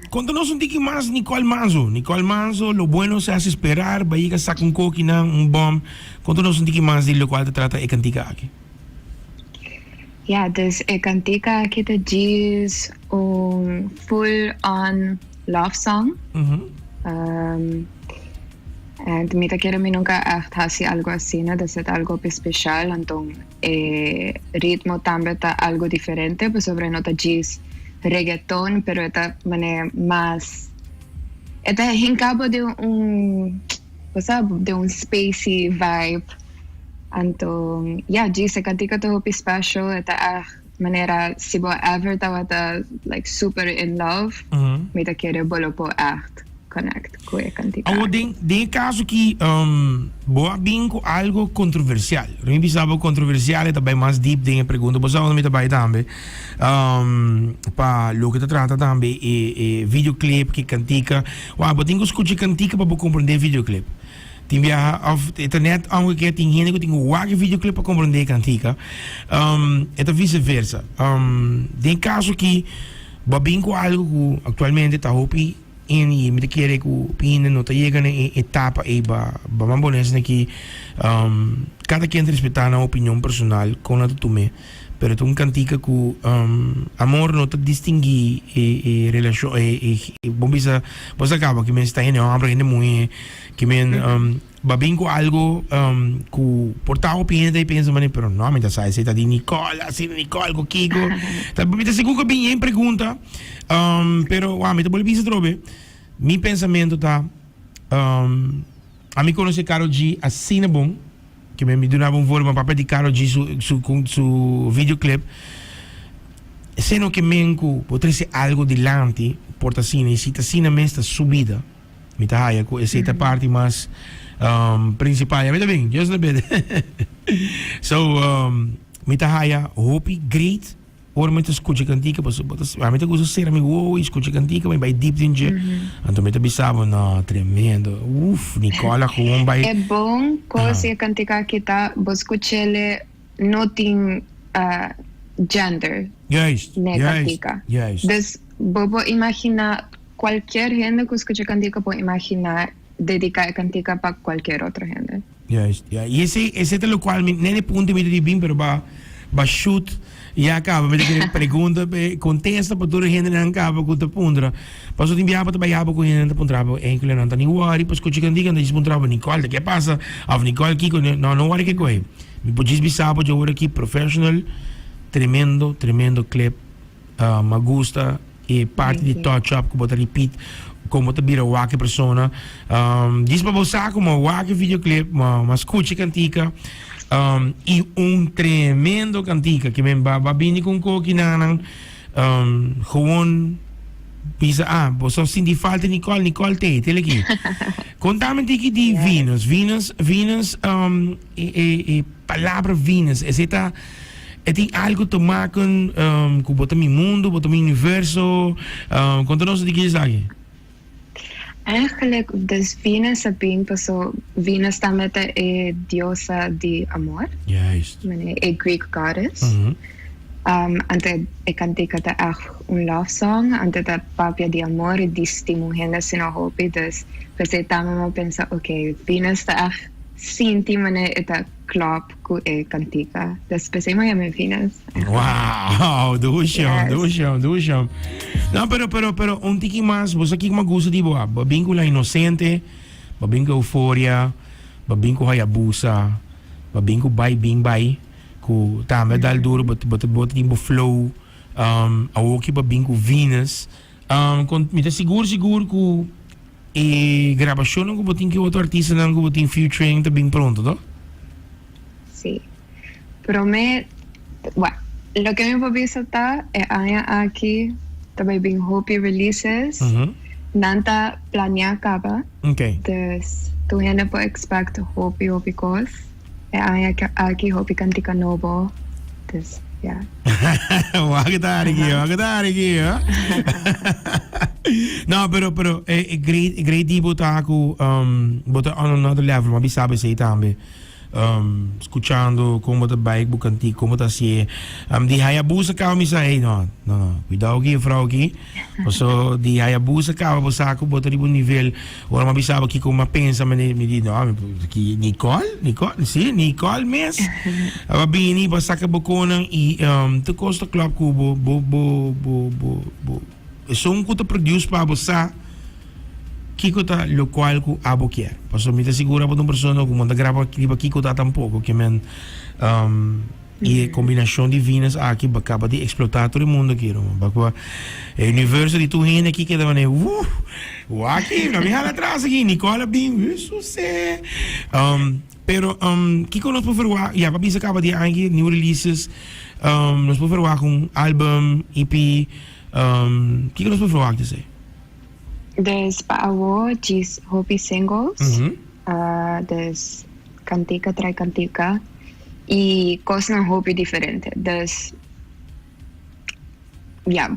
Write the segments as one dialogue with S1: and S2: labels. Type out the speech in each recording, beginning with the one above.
S1: Konta nos un tiki mas Nicole Manzo. Nicole Manzo, lo bueno se hace esperar, bai yega saka un kokinan, un bòm. Konta nos un tiki mas di lokual ta trata e kantika aki.
S2: Ja, dus e kantika aki ta djis un full on love song. Um, and mi ta kere mi nunca echt hasi algo asina, dus e ta algo hopi special. Anton e ritmo tambe ta algo diferente, pasobra e no ta djis reggaeton, pero e ta mane mas, e ta hinca bo den un, bo sa, den un spacey vibe. Anto, ya, djis e kantika ta hopi special, e ta echt manera si bo ever tabata like super in love, mi ta kere bo lo por echt connect ku e kantika
S1: Awor
S2: aki.
S1: den den e kaso ki bo a bin ku algo kontroversial. Ora mi bisa bo kontroversial e ta bai mas deep den e pregunta. Bo sa unda mi ta bai tambe pa loke ta trata tambe e e videoclip ku e kantika. Wak bo tin ku skucha e kantika pa bo komprende e videoclip. Tin biaha of e ta net aunke ke tin hende ku tin ku wak e videoclip pa komprende e kantika. E ta vice versa. Den kaso ki bo a bin ku algo ku aktualmente ta hopi in i mi ta kere ku hopi hende no ta yega na e etapa ei ba ba man pone esaki aki kada ken ta respetá nan opinion personal kon nan ta tum'é. Pero ta un kantika ku amor no ta distingui e e relashon e e bo bisa bo sa kaba ki men si ta hende hòmber hende muhé. Ki men ba bin ku algo ku por ta hopi hende ta pensa mane pero no mi ta sa esei ta di Nicole asina Nicole ku kiko ta mi ta sigur ku bin yen pregunta pero wou mi ta bolbe bisa atrobe mi pensamento ta ami konosé Karol G asina bon. Ke mi duna bo un voorbeeld, papia di Karol G su su su videoclip. Esei no ke men ku bo trese algo dilanti por ta asina y si ta asina mes ta su bida. Mi ta haya ku esei ta parti mas principal. Ya mi ta bin, just a bit. So mi ta haya hopi great. Ora mi ta skucha kantika pasobra bo ta ami ta gusta sera mi wowo i skucha kantika mi bai dip den dje anto mi ta bisa bo no tremendo uf Nicola gewoon bai.
S2: E bon kos di e kantika aki ta bo skuch'el no tin gender
S1: Juist,
S2: n'e
S1: juist,
S2: kantika.
S1: juist.
S2: Dus bo por imagina kualkier hende ku skucha kantika por imagina dedica e cantica pa cualkier otro hende.
S1: Juist, ja. Y ese, ese ta locual mi, nene punto mi ta di bin, pero ba, ba shoot ya caba. Mi ta kere pregunta, pe, contesta pa tur e hendenan caba cu ta puntra. Paso tin biaha bo ta bay haba cu hendenan ta puntra bo, enkele nan ta ni worry pa scucha cantica, nan ta djis puntra bo, Nicole, ta ke pasa? Of Nicole, kico? No, no worry ke cohe. Mi por djis bisa bo dje ora aki, professional, tremendo, tremendo clip. Mi a gusta e parti di touch up ku bo ta repeat kon bo ta bira wak e persona. Djis pa bo sa ku mi a wak e videoclip, mi a skucha e kantika i un tremendo kantika ke men ba bini ku un koki nan gewoon bisa ah bo so sinti falta Nicole, Nicole t'ei, tel aki. Kontami tiki di Venus, Venus, Venus e palabra Venus esei ta. E tin algo te maken ku bo ta mi mundu, bo ta mi universo. Konta nos di ki esaki.
S2: Eigenlijk, dus Venus a bin paso Venus tambe ta e diosa di amor.
S1: Juist.
S2: Mane e Greek goddess. Anto e kantika ta echt un love song, anto ta papia di amor i di stima un hende asina hopi. Dus p'esei tambe mi a pensa, ok, Venus ta echt sinti mane e ta klop. Ku e kantika. Despues ei Miami Venus.
S1: Wow, dusham, dusham, dusham. No, pero, pero, pero, un tiki mas, bo sa kiko mi a gusta di bo? Bo bin ku La Inocente, bo bin ku Euforia, bo bin ku Hayabusa, bo bin ku Bai Bin Bai, ku tambe a dal duro, bo, bo, bo tin bo flow, um, awoki bo bin ku Venus. Um, kon, mi ta sigur, sigur ku E grabashonnan ku bo tin ki otro artistanan ku bo tin featuring ta bin pronto, to?
S2: Sí. Promé, bueno, loke mi por bisa ta e aña aki ta bai bin hopi releases. Nan ta planea kaba.
S1: Okay.
S2: Dus tur hende por expect hopi hopi kos. E aña aki hopi kantika nobo. Dus ya.
S1: Wak ta ari ki, wak ta ari ki, ha? No, pero, pero, e, e great, e great di bo ta ku, um, bo ta on another level, ma bisa esei tambe. Um, scuchando con bo ta bay bo canti, con bo ta hacié. Um, di Hayabusa caba mi sa, hey, no, no, no, cuidao aki, juffrouw aki. Paso di Hayabusa caba bo sa cu bo ta riba un nivel. Ora mi a bisa bo kico mi a pensa, mi di, mi di, no, mi, ki, Nicole, Nicole, si, Nicole mes. A bini pa saca bo conan y um, tur cos ta klop cu bo, bo, bo, bo, bo, bo. Esun ku ta produce pa abo sa kiko ta lokual ku abo kier. Pasobra mi ta sigur abo ta un persona ku no ta graba riba kiko ta tampoko. Ke men i e kombinashon di Venus aki ba kaba di eksplotá tur e mundu aki ruman. Bakua e universo di tur hende aki keda manera wuh! Wak-aki, no mi hala atras aki, Nicole a bin, Jesuse! Pero kiko nos por verwagt? Ya, pa bisa kaba di aña aki, new releases, nos por verwagt un album, EP, kiko nos por verwagt esei?
S2: Dus pa awo djis hopi singles, dus kantika trai kantika i kosnan hopi diferente. Dus ya,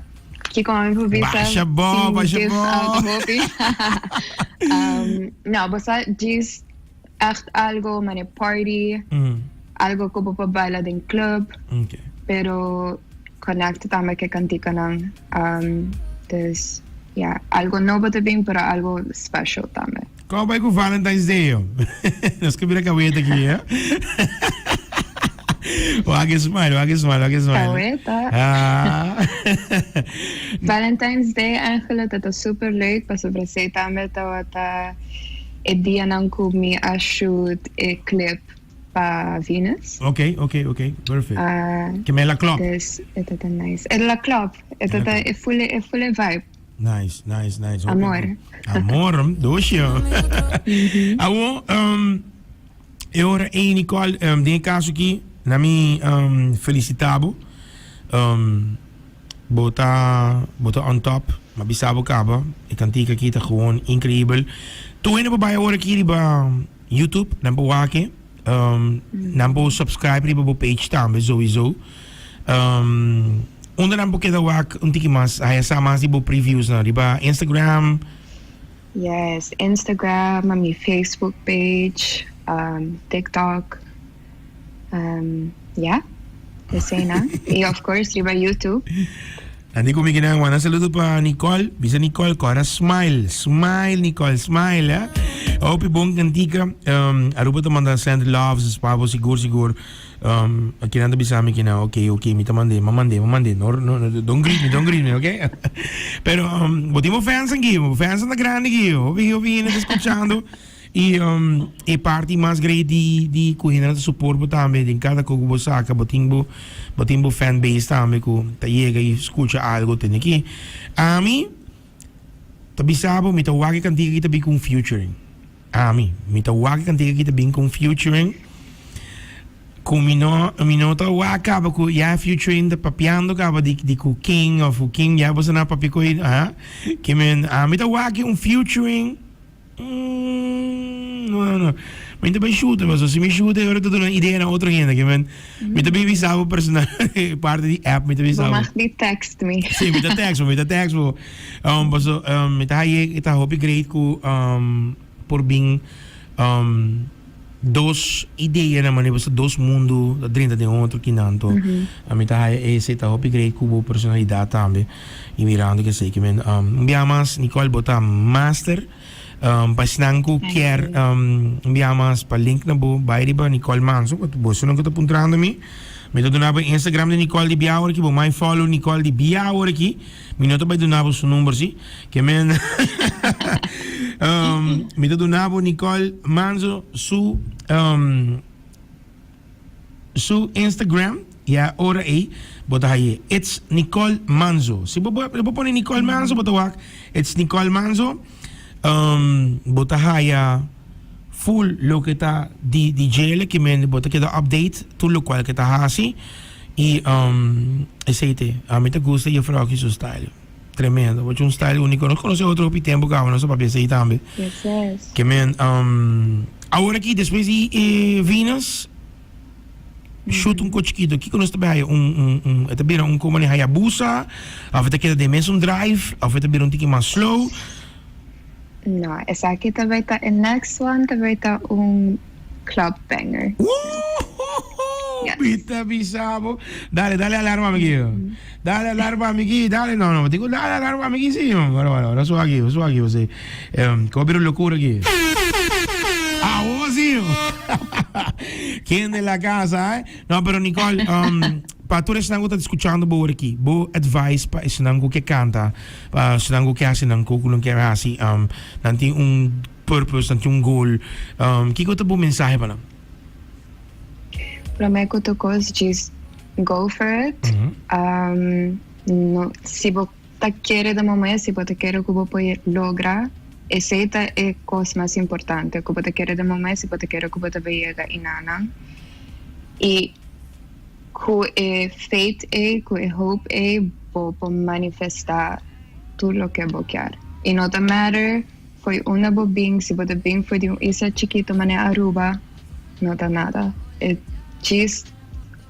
S2: kiko mi por bisa
S1: Basha bo,
S2: sin
S1: basha
S2: give
S1: bo.
S2: out hopi. No, bo sa djis Echt algo mane party, algo ku bo por baila den club, pero connect tambe ku e kantikanan. Dus ya, algo nobo ta bin pero algo special tambe.
S1: Kon bai ku Valentine's Day yo? Nos ke bira kaweta aki eh. Wak e smile, wak e smile, wak e smile.
S2: Kaweta.
S1: Ah.
S2: Valentine's Day Angela ta ta super leuk pasobra esei tambe tabata E dianan ku mi a shoot e clip pa Venus.
S1: Ok, ok, ok, perfect. Ke me la klop.
S2: Dus e ta ta nice. E la klop. E ta ta e full e full e vibe.
S1: Nice, nice, nice.
S2: Amor.
S1: Amor, doshi. Awo, e ora ei Nicole, den e kaso aki, na mi felisita bo. Bo ta bo ta on top. M'a bisa bo kaba. E kantika aki ta gewoon increibel. Tur hende por bai awor aki riba YouTube, nan por wak e. Nan por subscribe riba bo page tambe sowieso. Unda nan por keda wak un tiki mas, haya sa mas di bo previewsnan? Riba Instagram?
S2: Yes, Instagram, mi Facebook page, TikTok. Ya, eseinan. Y of course riba YouTube.
S1: Andy ku mi kinan manda saludo pa Nicole. Bisa Nicole, kora smile. Smile, Nicole, smile. Eh? Hopi bon kantika. Um, Aruba ta manda send love, pa bo sigur, sigur. Um, kinan ta bisa mi kinan, ok, ok, mi ta mande, ma mande, ma mande. No, no, no, don't greet me, don't greet me, ok? Pero, um, bo tin bo fans aki, bo fans ta grandi aki. Hopi, hopi hende ta escuchando. I e parti mas great di di ku hende nan ta support bo tambe den kada ko ku bo saka bo tin bo bo tin bo fan base tambe ku ta yega i skucha algo tene ki ami ta bisa bo mi ta wak e kantika ki ta bin ku un featuring ami mi ta wak e kantika ki ta bin ku un featuring ku mi no mi no ta wak kaba ku ya e featuring ta papiando kaba di di ku ken of ku ken ya bo sa na papia ku e aha ke men ami ta wak un featuring. Mm, no, no, no. Mi ta bai shoot, paso si mi shoot, ora ta duna idea na otro hende, ke men, mi ta bin bisa bo personal, parte di app, mi ta bisa
S2: Bo
S1: bo.
S2: mag di text mi.
S1: Sí, mi ta text bo, mi ta text bo. Um, paso, um, mi ta haye, ta hopi great ku, um, por bin, um, dos idea na manera paso dos mundo ta drenta den otro kinan to. Mi ta haya ese ta hopi great ku bo personalidad tambe y mirando ke esey ke men um, un bia mas Nicole bo ta master um, pa esnan ku kier um, un bia mas pa link na bo bai riba Nicole Manzo bo boso ku ta puntrando mi mi ta duna bo Instagram di Nicole di bia awor aki bo mai follow Nicole di bia awor aki Mi no ta bai duna bo su number si. Ke men um, mi ta duna bo Nicole Manzo su um, su Instagram ya ora ei bo ta haye. It's Nicole Manzo. Si bo bo bo pone Nicole Manzo bo ta wak It's Nicole Manzo. Um, bo ta haya full loke ta di di djele ke men bo ta keda update tur lokual ke ta hasi. Y um, esey te. A mi ta gusta juffrouw aki su style. Tremendo. Bo un style unico. Nos conoce otro hopi tempo caba, nos a papia esey tambe.
S2: Yes, yes.
S1: Ke men, um, awor aki despues di eh, Venus, shoot un ko chikito. Kiko nos ta bay haya? Un, un, un, e ta bira un como ni Hayabusa? Of e ta keda den mesun drive? Of e ta bira un tiki mas slow?
S2: No, esaki ta bay ta e next one ta bay ta un. club banger.
S1: Woohoo! Mi ta bisa bo. Dale, dale alarma amiguito. Dale alarma amigui, dale. No, no, digo dale alarma amigui sí. Bueno, bueno, ahora su aquí, su aquí, sí. Um, como pero locura aquí. Ah, vos sí. ¿Quién de la casa, eh? No, pero Nicole, um, pa tur esnan ku ta escuchando bo aki, bo advice pa esnan ku ke kanta, pa esnan ku ke hasi nan ku ku nan ke hasi, um, nan tin un purpose, nan tin un goal. Um, kiko ta bo mensahe pa nan?
S2: Prome ku tur kos, just go for it. Um, no, si bo ta kere den bo mes, si bo ta kere ku bo por logra, esei ta e kos mas importante, ku bo ta kere den bo mes, si bo ta kere ku bo ta bay yega enanan. I ku e faith ei, ku e hope ei, bo por manifesta tur loke bo kier. I no ta matter Fo'i unda bo bin, si bo ta bin fo'i di un isla chikito manera Aruba, no ta nada. E djis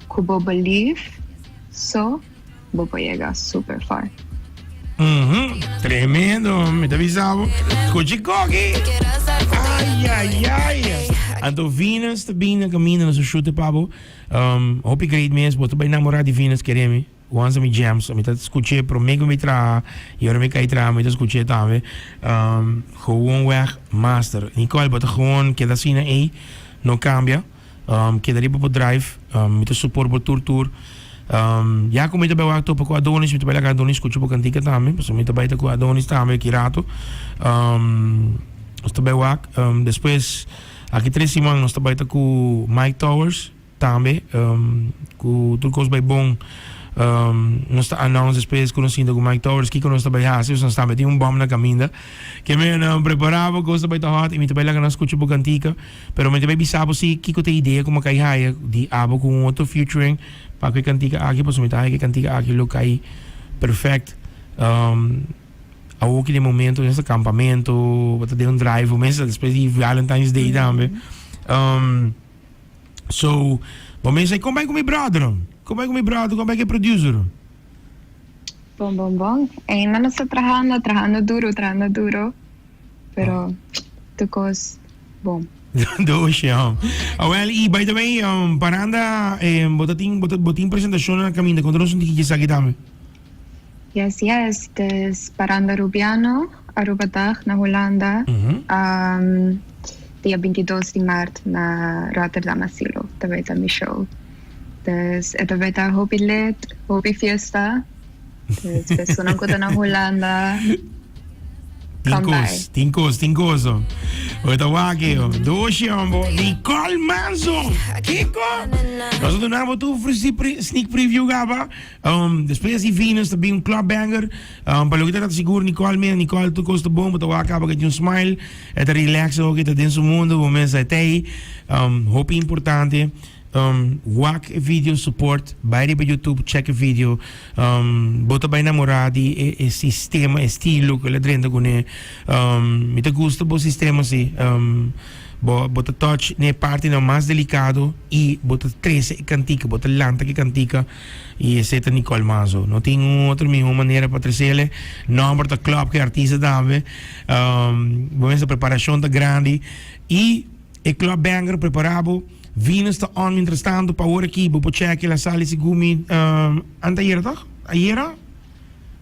S2: ku bo belief so bo por yega super far.
S1: Mhm, tremendo, mi ta bisa bo. Scuchi koki. Ay, ay, ay. Anto Venus ta bin na caminda na su shute pa bo. Um, hopi great mes, bo ta bai namora di Venus, keremi. Once mi jams, mi ta scuché promé cu mi traha y ora mi cay traha mi ta scuché tambe. Um, gewoonweg master. Nicole, bo ta gewoon keda asina ey, no cambia. Um, keda riba bo drive, um, mi ta support bo tur tur. Um, ya cu mi ta bay wak topa cu Adonis, mi ta bay laga Adonis scucha bo cantica tambe, pasobra mi ta bay ta cu Adonis tambe aki rato. Um, nos ta bay wak, um, despues aki tres siman nos ta bay ta cu Mike Towers. Tambe cu tur cos bay bon nos ta announce despues cu nos sinta cu Mike Towers kico nos ta bay haci nos tambe tin un bom na caminda ke men prepara bo cos ta bay ta hot y mi ta bay laga nan scucha bo cantica pero mi ta bay bisa bo si kico ta e idea cu mi a cay haya di abo cu un otro featuring pa cu e cantica aki pasobra mi ta haya cu e cantica aki lo cay perfect awo ki den momento den campamento bo ta den un drive bo mester despues di Valentine's Day tambe. So, bo mester kon bai ku mi brother? Kon bai ku mi brother? Kon bai ku e producer?
S2: Bon, bon, bon. Ainda nos ta trahando, trahando duro, trahando duro. Pero tur kos bon.
S1: Doshi, hom. Awel, i by the way, um, paranda, eh, bo ta tin, bo ta, bo tin presentacion na caminda. Konta nos un tiki esaki tambe.
S2: Yes, yes. Des Paranda Rubiano, Arubadag na Hulanda. Um, dia 22 di maart na Rotterdam Asilo. Ta bay ta mi show. Dus e ta bay ta hopi lit, hopi fiesta. Dus personan ku ta na Hulanda,
S1: Tin
S2: come by.
S1: kos, tin kos, tin kos. Bo ta wak yo. Doshi hombo. Nicole Manzo. Kiko? Nos a duna bo tur sneak preview gaba. Um, despues di Venus ta bin un club banger. Um, pa loke ta trata sigur Nicole mira, Nicole tur kos ta bon, bo ta wak kaba ku e tin un smile, e ta relax ook, e ta den su mundo, bo mester e tei. Um, hopi importante, um, wak e video support, bai riba YouTube, check e video. Um, bo ta bai namora di e, e sistema, e stilo ku el a drenta kuné. Um, mi ta gusta bo sistema si. Um, bo, bo ta touch n'e partinan mas delicado i bo ta trese e kantika, bo ta lanta ki kantika. Y esey ta Nicole Mazo. No tin un otro miho manera pa trecele. Nomber ta klop cu e artista tambe. Um, bo mester preparacion ta grandi. Y e club banger prepara bo. Venus ta on mientras tanto. Pa ora aki bo por check el a sali segun mi, um, anteayera toch? Ayera?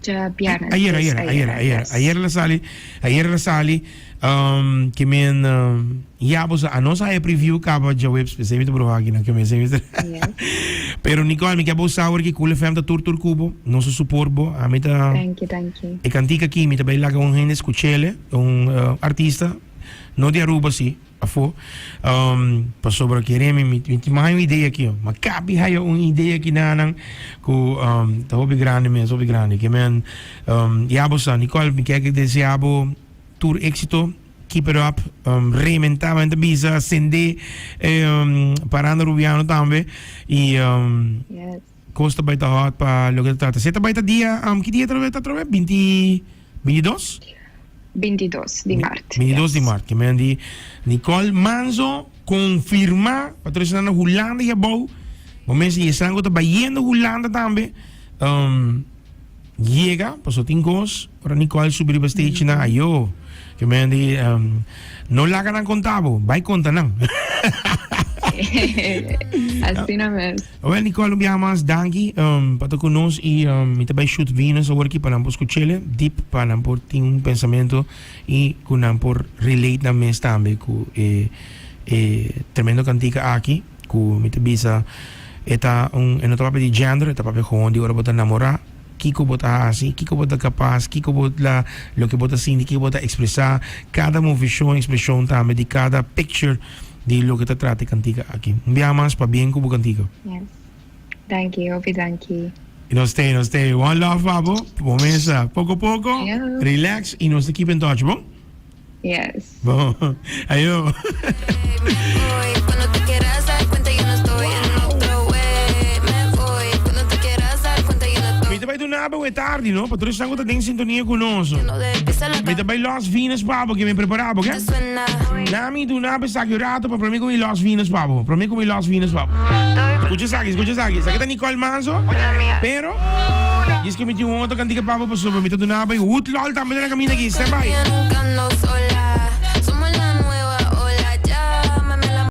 S2: Dja biernes.
S1: Ayera, ayera, ayera, ayera. Ayera la sali, ayera la sali. Um, ke men, um, ya bo sa, anos haya preview kaba djaweps, p'esei mi ta proba aki na ke men, esei mi ta.
S2: Yes.
S1: Pero Nicole, mi ke bo sa awor ki Cool FM ta tur tur ku bo, nos ta support bo, ami ta.
S2: Thank you, thank you.
S1: E kantika aki mi ta bai laga un hende skuch'ele, un uh, artista, no di Aruba si. Afó. Um, pasobra kere mi, mi, mi tin un idea aki. Ma kabi haya un idea aki nanan ku um, ta hopi grande mes, hopi grande. Ke men, um, ya bo sa, Nicole, mi kek desea bo tur éxito. Keep it up. Um, reinventá, men ta bisa, sende, um, Paranda Rubiano tambe. Y, um,
S2: Yes.
S1: kos ta bai ta hot pa loke ta trata. Se ta bai ta dia, um, ki dia ta bai ta atrobe? 20, 22?
S2: 22 di maart.
S1: 22 di maart. Ke men di Nicole Manzo konfirmá pa tur esnan na Hulanda i abou. Bo mester i esnan ku ta bayendo Hulanda tambe. Um, yega, paso tin kos, ora Nicole subi riba stage nan, ayo, ke men di, um, no laga nan konta bo, bai konta nan.
S2: Asina mes.
S1: Wel Nicole, un biaha mas danki um, pa ta ku nos i um, mi ta bai shoot Venus awor aki pa nan por skuchele diep, pa nan por tin un pensamento i ku nan por relate nan mes tambe ku e e tremendo kantika aki. Ku mi ta bisa e ta un e no ta papia di gender e ta papia gewoon di ora bo ta namorá kiko bo ta hasi kiko bo ta kapas kiko bo la loke bo ta sinti kiko bo ta ekspresá kada movishon ekspreshon tambe di kada picture di loke ta trata e kantika aki un biaha mas pabien ku bo kantika.
S2: Yes danki hopi danki.
S1: Nos te nos te one love pa bo bo mesa poko poko relax y nos ta keep in touch bon.
S2: Yes.
S1: Bon, ayo. Mi ta bai duna bo e tardi, no? Pa tur esnan ku ta den sintonia ku nos. Mi ta bai Los Venus pa bo, ke mi prepara bo, ke? Na mi duna bo esaki un rato pa prome ku mi Los Venus pa bo. Prome ku mi Los Venus pa bo. Skucha esaki, skucha esaki. Esaki ta Nicole Manzo, pero. Djis ke mi tin un otro kantika pa bo pasobra mi ta duna bo e hoed lol tambe den e kaminda aki. Stand by.